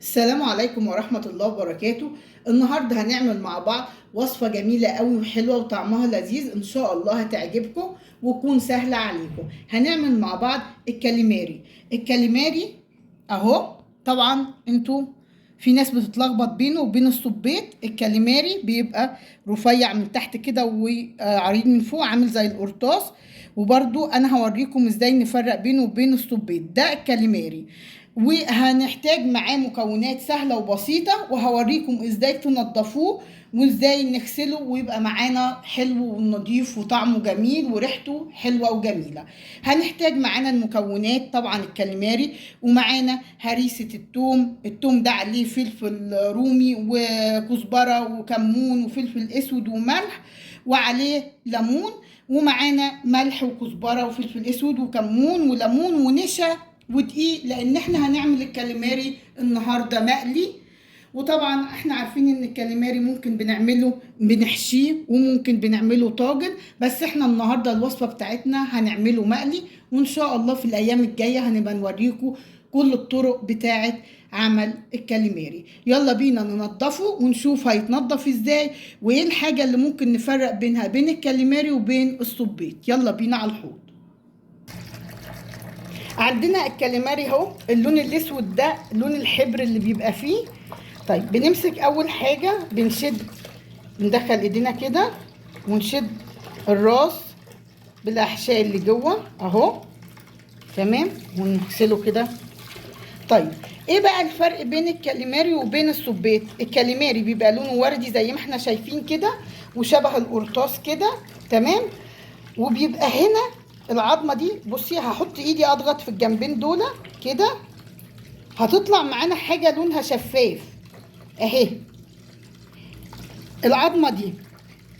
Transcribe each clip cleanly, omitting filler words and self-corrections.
السلام عليكم ورحمة الله وبركاته. النهاردة هنعمل مع بعض وصفة جميلة قوي وحلوة وطعمها لذيذ، ان شاء الله هتعجبكم وتكون سهلة عليكم. هنعمل مع بعض الكاليماري. الكاليماري اهو، طبعا انتوا في ناس بتتلخبط بينه وبين الصبيط. الكاليماري بيبقى رفيع من تحت كده وعريض من فوق، عامل زي القرطاس، وبرده انا هوريكم ازاي نفرق بينه وبين الصبيط. ده الكاليماري، وهنحتاج معاه مكونات سهلة وبسيطة، وهوريكم ازاي تنضفوه وازاي نغسله ويبقى معانا حلو ونضيف وطعمه جميل وريحته حلوة وجميلة. هنحتاج معانا المكونات طبعا الكاليماري، ومعانا هريسة التوم. التوم ده عليه فلفل رومي وكزبرة وكمون وفلفل اسود وملح، وعليه ليمون، ومعانا ملح وكزبرة وفلفل اسود وكمون وليمون ونشا ودقيق، لان احنا هنعمل الكاليماري النهارده مقلي. وطبعا احنا عارفين ان الكاليماري ممكن بنعمله بنحشيه وممكن بنعمله طاجن، بس احنا النهارده الوصفة بتاعتنا هنعمله مقلي، وان شاء الله في الايام الجاية هنبقى نوريكم كل الطرق بتاعه عمل الكاليماري. يلا بينا ننضفه ونشوف هيتنضف ازاي وايه الحاجة اللي ممكن نفرق بينها بين الكاليماري وبين الصبيط. يلا بينا على الحوض. عندنا الكاليماري اهو، اللون الاسود ده لون الحبر اللي بيبقى فيه. طيب بنمسك اول حاجة، بنشد، بندخل ايدينا كده ونشد الراس بالاحشاء اللي جوه اهو، تمام، ونغسله كده. طيب ايه بقى الفرق بين الكاليماري وبين الصبيط؟ الكاليماري بيبقى لونه وردي زي ما احنا شايفين كده، وشبه القرطاس كده، تمام، وبيبقى هنا العظمة دي. بصي هحط ايدي اضغط في الجنبين دول كده، هتطلع معانا حاجة لونها شفاف اهي. العظمة دي،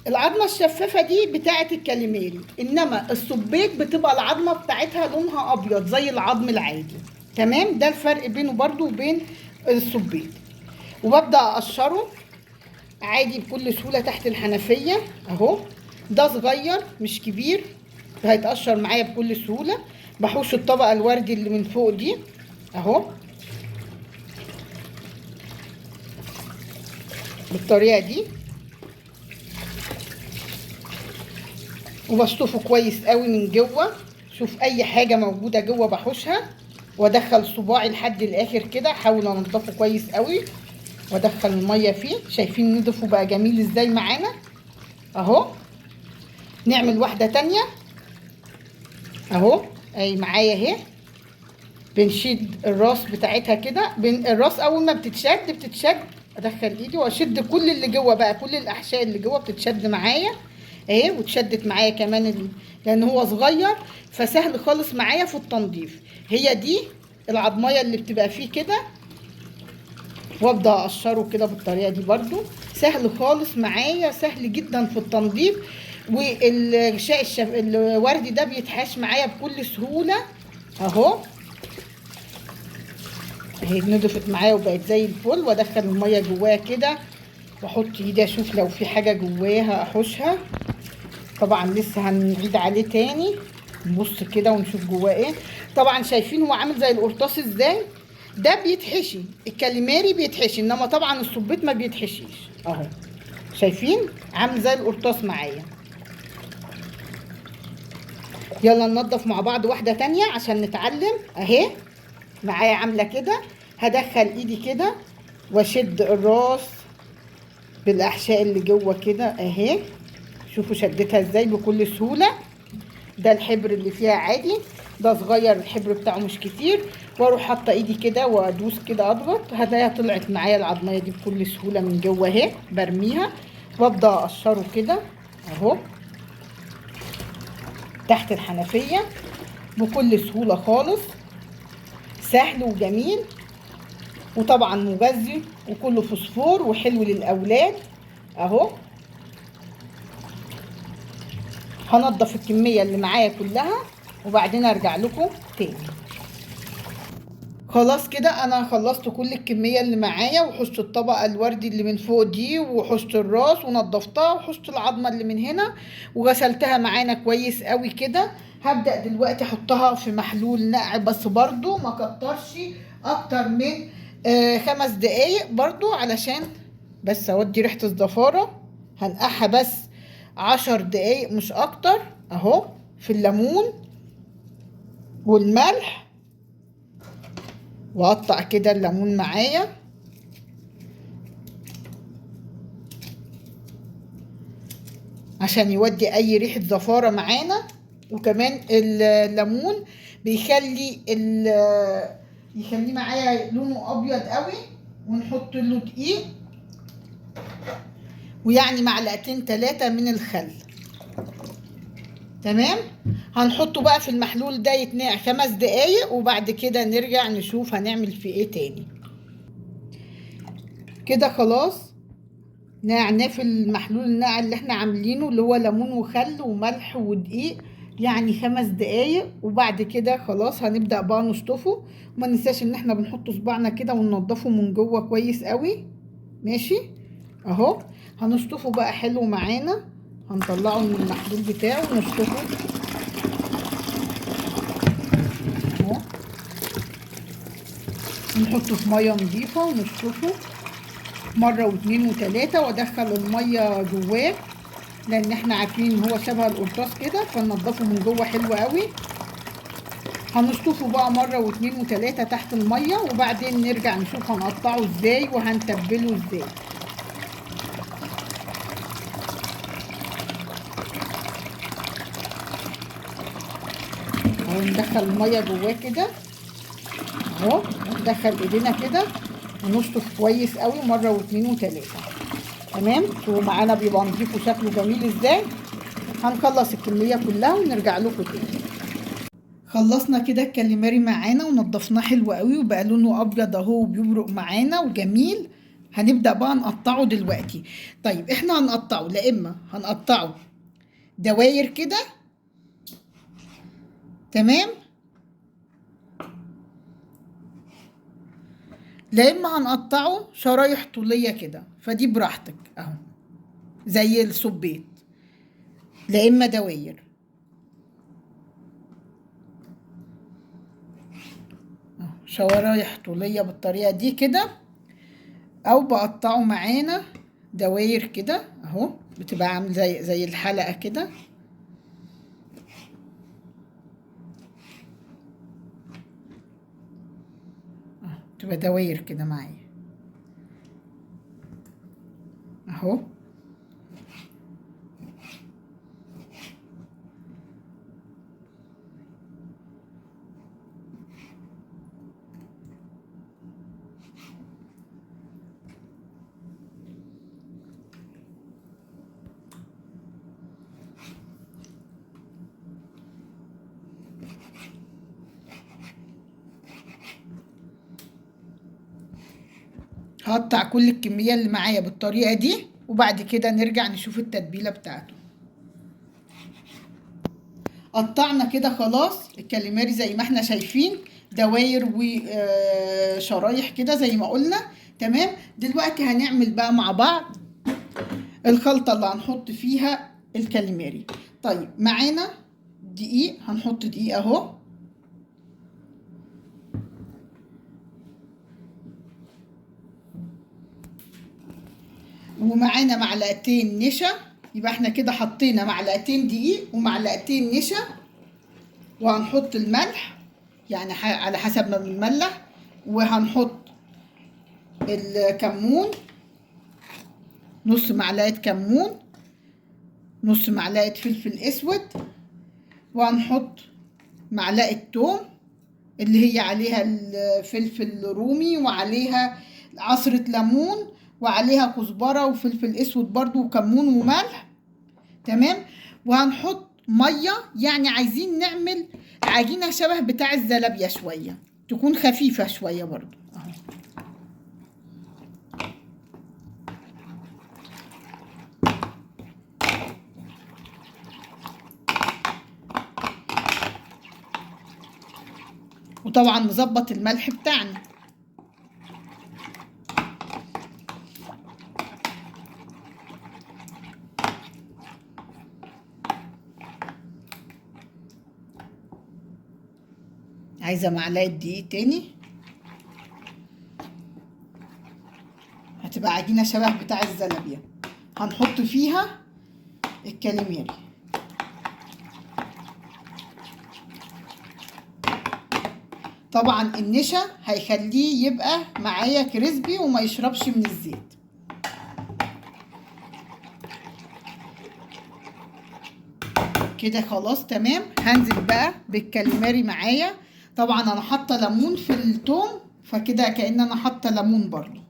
العظمة الشفافه دي بتاعه الكاليماري، انما الصبيط بتبقى العظمة بتاعتها لونها ابيض زي العظم العادي، تمام. ده الفرق بينه برده وبين الصبيط. وببدا اقشره عادي بكل سهولة تحت الحنفية اهو. ده صغير مش كبير، هيتقشر معايا بكل سهولة. بحوش الطبقة الوردي اللي من فوق دي اهو بالطريقة دي، وبشطفه كويس قوي من جوه. شوف اي حاجة موجودة جوه بحوشها، وادخل صباعي لحد الاخر كده، احاول انضفه كويس قوي وادخل المية فيه. شايفين نضفه بقى جميل ازاي معانا اهو. نعمل واحدة تانية اهو، اهي معايا اهي. بنشد الراس بتاعتها كده، الراس اول ما بتتشد بتتشد، ادخل ايدي واشد كل اللي جوه بقى، كل الاحشاء اللي جوه بتتشد معايا اهي، واتشدت معايا كمان لان هو صغير فسهل خالص معايا في التنظيف. هي دي العظميه اللي بتبقى فيه كده، وابدا اقشره كده بالطريقة دي برده، سهل خالص معايا، سهل جدا في التنظيف. والغشاء الوردي ده بيتحاش معايا بكل سهولة اهو. اهي نضفت معايا وبقت زي الفل. وادخل المية جواها كده واحط ايدي اشوف لو في حاجة جواها احوشها. طبعا لسه هنعيد عليه تاني، نبص كده ونشوف جواه ايه. طبعا شايفين هو عامل زي القرطاس ازاي. ده بيتحشي، الكاليماري بيتحشي، انما طبعا الصبيط ما بيتحشيش اهو. شايفين عامل زي القرطاس معايا. يلا ننضف مع بعض واحدة تانية عشان نتعلم. اهي معايا عاملة كده، هدخل ايدي كده واشد الراس بالاحشاء اللي جوه كده اهي. شوفوا شدتها ازاي بكل سهولة. ده الحبر اللي فيها عادي، ده صغير الحبر بتاعه مش كتير. واروح حاطه ايدي كده وادوس كده اضغط، هتلاقيها طلعت معايا العظميه دي بكل سهولة من جوه اهي. برميها وابدا اقشره كده اهو تحت الحنفية بكل سهولة خالص، سهل وجميل، وطبعا مغذي وكله فوسفور وحلو للاولاد اهو. هنضف الكمية اللي معايا كلها وبعدين ارجع لكم تاني. خلاص كده انا خلصت كل الكمية اللي معايا، وحشت الطبقة الوردي اللي من فوق دي، وحشت الراس ونضفتها، وحشت العظمة اللي من هنا وغسلتها معانا كويس قوي كده. هبدا دلوقتي احطها في محلول نقع، بس برضو ما كترش اكتر من 5 دقايق برضو علشان بس اودي ريحة الزفارة. هنقعها بس 10 دقايق مش اكتر اهو في الليمون والملح. واقطع كده الليمون معايا. عشان يودي اي ريحة زفارة معانا. وكمان الليمون بيخلي يخليه معايا لونه ابيض قوي. ونحط له دقيق، ويعني معلقتين 3 من الخل. تمام. هنحطه بقى في المحلول ده يتنقع 5 دقايق، وبعد كده نرجع نشوف هنعمل فيه ايه تاني. كده خلاص نقعناه في المحلول النقع اللي احنا عاملينه اللي هو ليمون وخل وملح ودقيق، يعني 5 دقايق. وبعد كده خلاص هنبدأ بقى نشطفه. وما ننساش ان احنا بنحط صباعنا كده وننضفه من جوه كويس قوي. ماشي اهو. هنشطفه بقى حلو معانا، هنطلعه من المحلول بتاعه ونشطفه اهو، نحطه في مية نضيفه ونشطفه مرة واتنين وتلاتة، وادخل المية جواه لان احنا عارفين ان هو شبه القرطاس كده، فننضفه من جوه حلو قوي. هنشطفه بقى مرة واتنين وتلاتة تحت المية، وبعدين نرجع نشوف هنقطعه ازاي وهنتبله ازاي. اهو ندخل المية جواه كده اهو، ندخل ايدينا كده ونشطف كويس قوي مرة واتنين وتلاتة. تمام. شوفوا معانا بيبقى نضيف وشكله جميل ازاي. هنخلص الكمية كلها ونرجع لكم تاني. خلصنا كده الكاليماري معانا ونضفناه حلو قوي وبقى لونه ابيض اهو وبيبرق معانا وجميل. هنبدأ بقى نقطعه دلوقتي. طيب احنا هنقطعه، لا اما هنقطعه دواير كده، تمام، لا اما هنقطعه شرايح طوليه كده، فدي براحتك اهو زي السبيط، لا اما دواير اهو شرايح طوليه بالطريقة دي كده، او بقطعه معانا دواير كده اهو، بتبقى عامل زي الحلقة كده. تبقى دواير كده معايا اهو. هقطع كل الكمية اللي معايا بالطريقة دي، وبعد كده نرجع نشوف التتبيلة بتاعته. قطعنا كده خلاص الكاليماري زي ما احنا شايفين، دواير وشرايح كده زي ما قلنا. تمام. دلوقتي هنعمل بقى مع بعض الخلطة اللي هنحط فيها الكاليماري. طيب معانا دقيق، هنحط دقيق اهو، ومعانا معلقتين نشا. يبقى احنا كده حطينا معلقتين دقيق ومعلقتين نشا، وهنحط الملح يعني على حسب ما بنملح، وهنحط الكمون، نص معلقة كمون، نص معلقة فلفل اسود، وهنحط معلقة توم اللي هي عليها الفلفل الرومي وعليها عصرة ليمون وعليها كزبرة وفلفل اسود برضو وكمون وملح. تمام. وهنحط مية، يعني عايزين نعمل عجينة شبه بتاع الزلابية شوية، تكون خفيفة شوية برضو اهو. وطبعا نظبط الملح بتاعنا. عايزة معلقة دقيق تاني. هتبقى عجينه شبه بتاع الزلابيه. هنحط فيها الكاليماري. طبعا النشا هيخليه يبقى معايا crispy وما يشربش من الزيت. كده خلاص تمام. هنزل بقى بالكاليماري معايا. طبعا انا حاطه ليمون في التوم، فكده كأن انا حاطه ليمون برضو.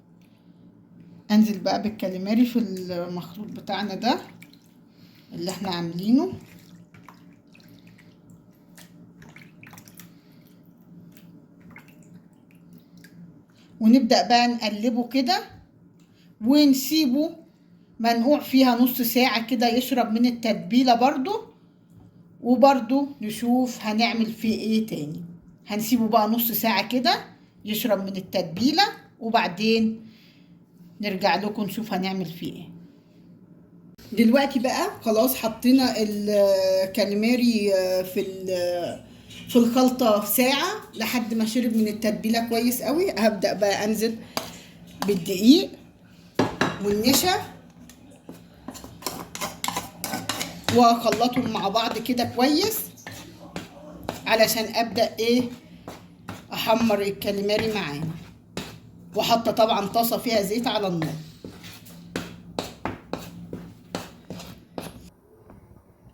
انزل بقى بالكاليماري في المخلوط بتاعنا ده اللي احنا عاملينه. ونبدأ بقى نقلبه كده ونسيبه منقوع فيها نص ساعة كده يشرب من التتبيلة برضو، وبرضو نشوف هنعمل فيه ايه تاني. هنسيبه بقى نص ساعة كده يشرب من التتبيلة، وبعدين نرجع لكم نشوف هنعمل فيه ايه. دلوقتي بقى خلاص حطينا الكاليماري في الخلطة ساعة لحد ما شرب من التتبيلة كويس قوي. هبدأ بقى انزل بالدقيق والنشا واخلطهم مع بعض كده كويس علشان ابدأ ايه احمر الكاليماري معانا. وحاطه طبعا طاسه فيها زيت على النار.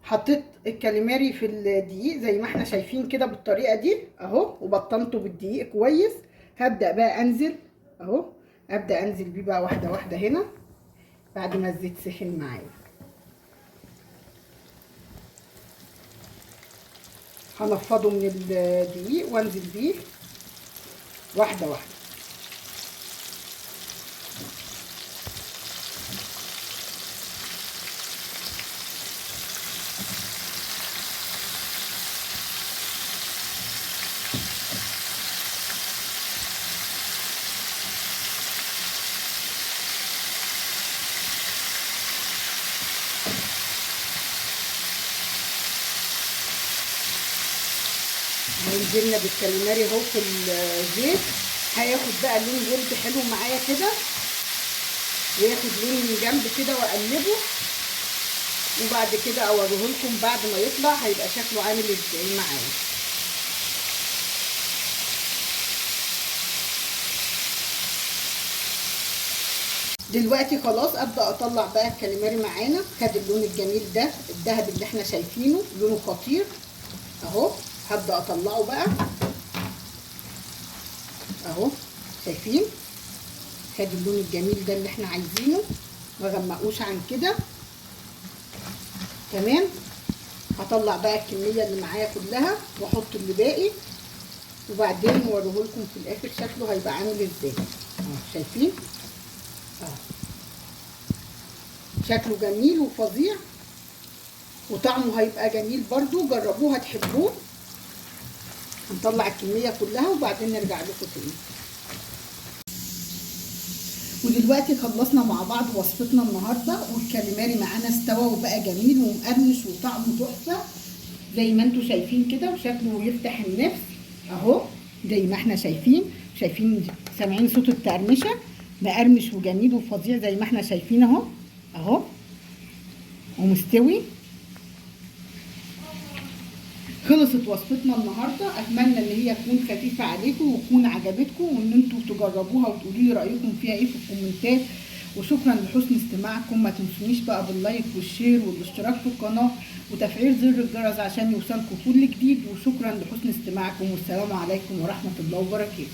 حطيت الكاليماري في الدقيق زي ما احنا شايفين كده بالطريقة دي اهو، وبطنته بالدقيق كويس. هبدا بقى انزل اهو، ابدا انزل بيه بقى واحدة واحدة هنا بعد ما الزيت سخن معايا. هنفضه من الدقيق وانزل بيه واحدة واحدة. نزلنا بالكاليماري اهو في الزيت. هياخد بقى لون gold حلو معايا كده، وياخد لون من جنب كده واقلبه، وبعد كده اوريه لكم بعد ما يطلع هيبقى شكله عامل ازاي معايا. دلوقتي خلاص ابدا اطلع بقى الكاليماري معانا. خد اللون الجميل ده الذهبي اللي احنا شايفينه، لونه خطير اهو. هبدأ اطلعه بقى اهو، شايفين خد اللون الجميل ده اللي احنا عايزينه، ما غمقوش عن كده. تمام. هطلع بقى الكمية اللي معايا كلها واحط اللي باقي، وبعدين اوريهولكم في الاخر شكله هيبقى عامل ازاي. اهو شايفين اهو شكله جميل وفظيع، وطعمه هيبقى جميل برضو. جربوه هتحبوه. هنطلع الكمية كلها وبعدين نرجع لكم تاني. ودلوقتي خلصنا مع بعض وصفتنا النهارده، والكاليماري معانا استوى وبقى جميل ومقرمش وطعمه تحفة زي ما انتم شايفين كده، وشكله يفتح النفس اهو زي ما احنا شايفين. سامعين صوت التقرمشه، مقرمش وجميل وفظيع زي ما احنا شايفين اهو اهو، ومستوي. خلصت وصفتنا النهارده. اتمنى ان هي تكون خفيفة عليكم وتكون عجبتكم، وان انتوا تجربوها وتقولوا لي رايكم فيها ايه في الكومنتات. وشكرا لحسن استماعكم. ما تنسونيش بقى بال like وال share والاشتراك في القناة وتفعيل زر الجرس عشان يوصلكم كل جديد. وشكرا لحسن استماعكم، والسلام عليكم ورحمة الله وبركاته.